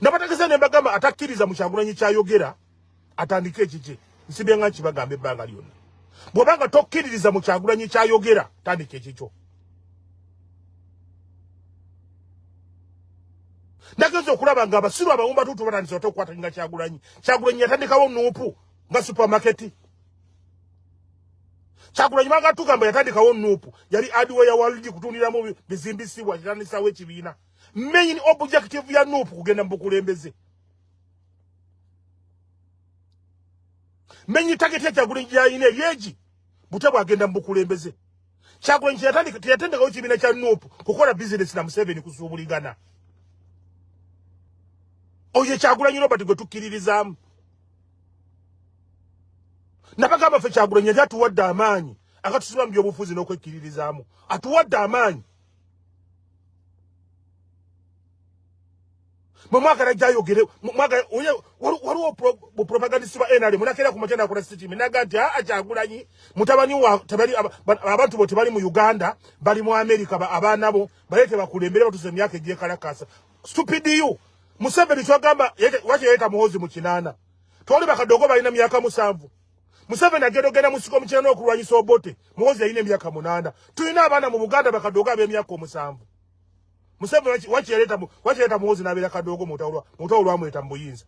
Nabategeza ne mbagamba atakkiriza mu Kyagulanyi kyayogera atandike ekikye. Nsibye nga nkibagamba ebbanga lyonna. Bw'obanga tokkiririza mu Kyagulanyi kyayogera tandika ekikyo. Nagenze okulaba nga abasiru abawumba tutu batandise ate okukwata Kyagulanyi. Kyagulanyi yatandikawo nuupu nga supermarket. Kyagulanyi baga tugamba yatandikawo nuupu yali hardware world kutundiramu bizimbisibwa kitandisawo ekibiina. Main objective ya nuupu kugenda mu bukulembeze. Main target ya Kyagulanyi gy'alina eryegi butya bwagenda mu bukulembeze. Kyagulanyi teyatandikawo ekibiina kya nuupu kukola business na Museveni kusuubuligana. Oyo Kyagulanyi Robert gwe tukkiririzaamu. Nabagamba ffe Kyagulanyi yali atuwadde amaanyi agatusiba mu byobufuzi n'okwekkiririzaamu. Atuwadde amaanyi. Mwe mwagala gyayogere, waliwo bupropagandisi ba NRM nakeera ku makya nakola sitimi naga nti aa Kyagulanyi mutabani wa tebali abantu bo tebali mu Uganda bali mu America abaana bo baleete bakulembere batuuse emyaka egyekalakaasa. Stupid you. Museveni kyogamba waki yayita Muhoozi mu 8. Twali bakadogo balina myaka 7. Museveni agenda ogenda mu nsiko mu 8 okulwanyisa Obote. Muhoozi yalina emyaka 8. Tulina abaana mu Buganda bakadogo ab'emyaka 7. Museveni waki yaleeta Muhoozi n'abeera kadogo mu lutalo lwamuleta mu buyinza.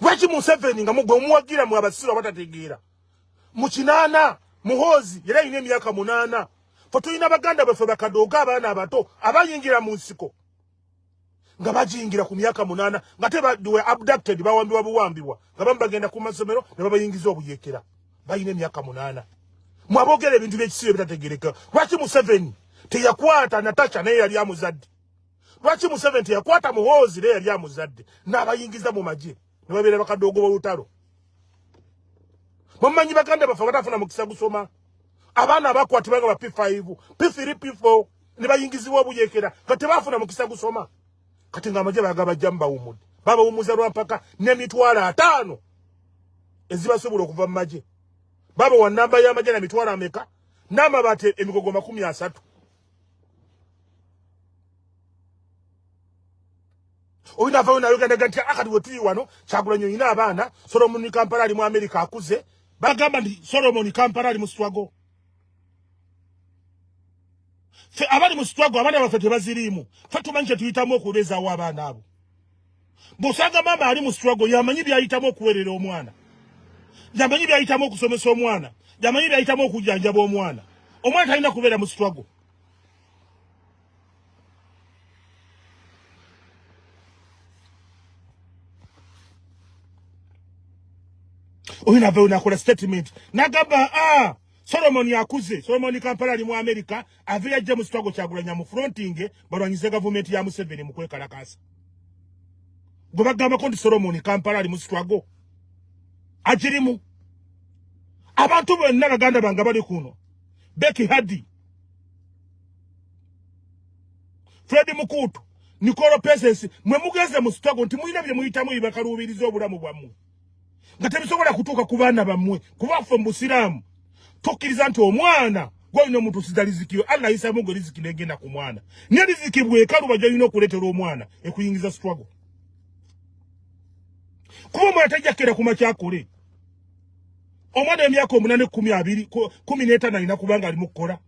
Lwaki Museveni nga mugwe omuwagira mu abasiru abatategeera? Mu 8 Muhoozi yali alina emyaka 8. Ffe tulina baganda baffe bakadogo abaana abato abayingira mu nsiko nga bajingira ku myaka 8 nga te were abducted, bawambibwa buwambibwa nga bamu bagenda ku masomero ne babayingiza obuyeekera. Balina emyaka 8. Mwaboogera ebintu by'ekisiru ebitategeereka. Lwaki Museveni teyakwata Natasha naye yali amuzadde? Lwaki Museveni teyakwata Muhoozi naye yali amuzadde n'abayingiza mu magye ne babeera bakadogo b'olutalo? Mumanyi baganda baffe abatafuna mukisa gusoma, abaana abakwatibwa nga ba P5, P3, P4 ne bayingizibwa obuyeekera nga tebaafuna mukisa gusoma. Kati ng'amagye bagabajjamu bawummudde, babawummuza lwa mpaka n'emitwalo 50 ezibasobola okuva mu magye. Babawa nnamba y'amagye na mitwalo ameka n'amabaati emigogo 30. Olina avayo n'ayogera nti akati we tuli wano Kyagulanyi olina abaana, Solomon Kampala ali mu America akuze. Bagamba nti Solomon Kampala ali mu struggle. Ffe abali mu struggle abaana baffe tebaziriimu. Ffe tumanyi kye tuyitamu okubeezaawo abaana abo. Bw'osanga maama ali mu struggle yamanyi by'ayitamu okuweerera omwana, yamanyi by'ayitamu okusomesa omwana, yamanyi by'ayitamu okujjanjaba omwana. Omwana talina kubeera mu struggle. Oyo navayo nakola statement nagamba Solomon akuze, Solomon Kampala ali mu America, ave yajja mu struggle Kyagulanyi mu fronting balwanyize gavumenti ya Museveni mu kwekalakaasa. Gwe bagambako nti Solomon Kampala ali mu struggle agirimu. Abantu bonna baganda bange bali kuno, Becky Hadi, Fred Mukutu, Nicolo Pesesi, mwe mugeze mu struggle nti mulina bye muyitamu ebibakaluubiriza obulamu bwammwe nga tebisobola kutuuka ku baana bammwe. Kuba ffe mu Busiraamu tukkiriza nti omwana gw'olina omutuusiza riziki yo, Allah ayisamu gwe riziki n'egenda ku mwana. Ne riziki bw'ekaluba gy'olina okuleetera omwana ekuyingiza struggle. Kuba omwana tajja kukeera ku makya akole. Omwana emyaka 8, 12, 15 alina kubanga ali mu kukola.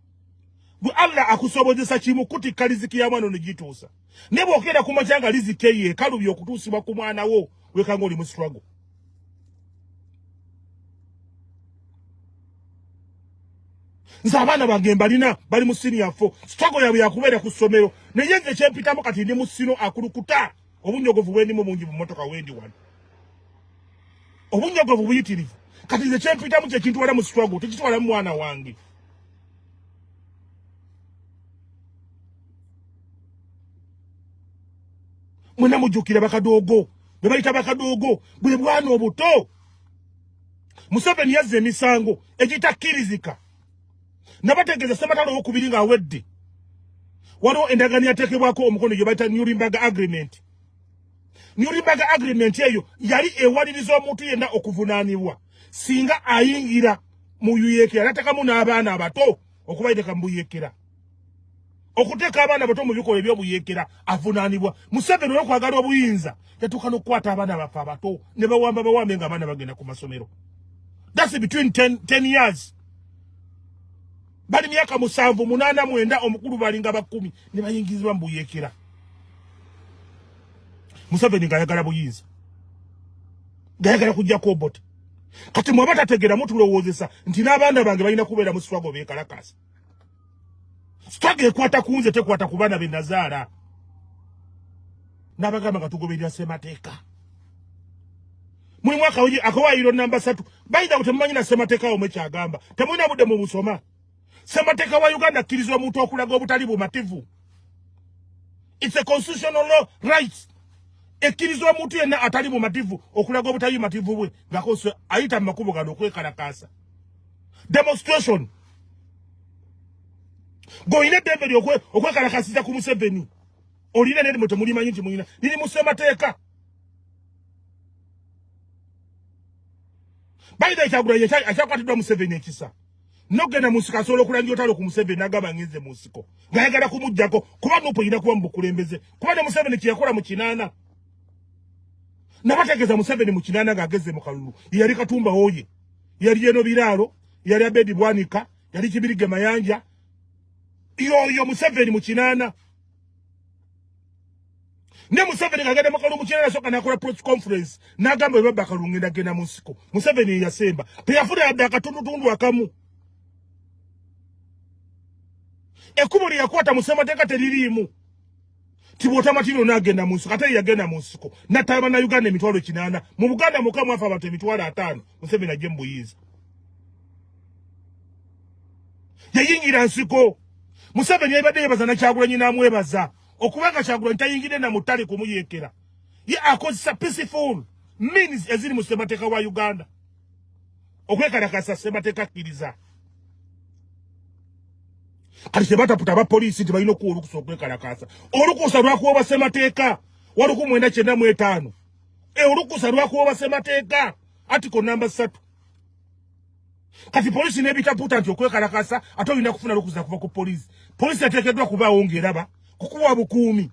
Bwe Allah akusobozesa kimu kutikka riziki ya mwana ono gituusa. Ne bw'okeera ku makya nga riziki eyo ekalubye okutuusibwa ku mwana wo, wekanga oli mu struggle. Nze abaana bange mbalina bali mu senior 4. Struggle yaabwe yakubeera ku ssomero. Naye nze kyempitamu kati ndi mu sino akulukuta. Obunyogovu bwendimu bungi mu mmotoka wendi wano. Obunyogovu buyitirivu. Kati nze kyempitamu kye kintwala mu struggle, tekitwala mu mwana wange. Mwena mujjukira bakadogo, bwe bayita bakadogo, bwe bwana obuto. Museveni yazza emisango egitakkirizika. Nabategeeza Ssematalo owokubiri ng'awedde. Waliwo endagaano yateekebwako omukono gye bayita Nuremberg Agreement. Nuremberg Agreement eyo yali ewaliriza omuntu yenna okuvunaanibwa singa ayingira mu buyeekera, n'ateekamu n'abaana abato okubayiteka mu buyeekera. Okuteeka abaana bato mu bikolwa ebyobuyeekera avunaanibwa. Museveni olwokwagala obuyinza yatuuka n'okukwata abaana baffe abato ne bawamba bawambe nga abaana bagenda ku masomero. That's between 10 years. Bali myaka 7, 8, 9, omukulu balinga 10 ne bayingizibwa mu buyeekera. Museveni ng'ayagala buyinza, ng'ayagala kujjako Obote. Kati mwe abatategeera mutulowoozesa nti n'abaana bange balina kubeera mu struggle beekalakaasa. Struggle ekwata ku nze, tekwata ku baana be nazaala. N'abagamba nga tugoberera ssemateeka. Mulimu akawaayiro namba 3. Bayinza ku temumanyi na ssemateeka wo mwe kyagamba. Temulina budde mu busoma. Ssemateeka wa Uganda akkiriza omuntu okulaga obutali bumativu. It's a constitutional law right. Ekkiriza omuntu yenna atali mumativu okulaga obutali bumativu bwe ng'akozesa ayita mu makubo gano okwekalakaasa. Demonstration. G'olina eddembe okwekalakasiza ku Museveni. Olina n'eddembe temulimanyi nti mulina. Liri mu ssemateeka. Bayita Kyagulanyi akyakwatiddwa Museveni ekisa. Nogenda mu nsiko asobola okulangira otalo ku Museveni n'agamba ngenze mu nsiko. Ng'ayagala kumuggyako kuba NUP erina kuba mu bukulembeze. Kuba ne Museveni kye yakola mu 80. Nabategeeza Museveni mu 80 ng'ageze mu kalulu. Ye yali Katumba Oye. Yali Eno Biraalo, yali Abedi Bwanika, yali Kibirige Mayanja. Yoyo Museveni mu 80. Ne Museveni ng'agenda mu kalulu mu 80 asooka n'akola press conference n'agamba bwe babba akalulu ngenda genda mu nsiko. Museveni ye yasemba. Teyafuna yadde akatundutundu akamu. Ekkubo lye yakwata mu ssemateeka teririimu. Tibw'otamatira onaagenda mu nsiko, ate ye yagenda mu nsiko. N'atta Bannayuganda emitwalo 8. Mu Buganda mwokka mwafa abantu emitwalo 50. Museveni ajje mu buyinza. Yayingira nsiko. Museveni yabadde yeebaza na Kyagulanyi n'amwebaza. Okubanga Kyagulanyi tayingidde na mu ttale kumuyeekera. Ye akozesa peaceful means eziri mu ssemateeka wa Uganda. Okwekalakasa ssemateeka akkiriza. Kati tebataputa aba poliisi nti balina okuwa olukusa okwekalakaasa. Olukusa lwakuweebwa ssemateeka wa 1995. Olukusa lwakuweebwa ssemateeka article namba 3. Kati poliisi n'ebitaputa nti okwekalakasa ate olina kufuna lukusa kuva ku poliisi. Poliisi yateekeddwa kubaawo ng'eraba kukuwa bukuumi.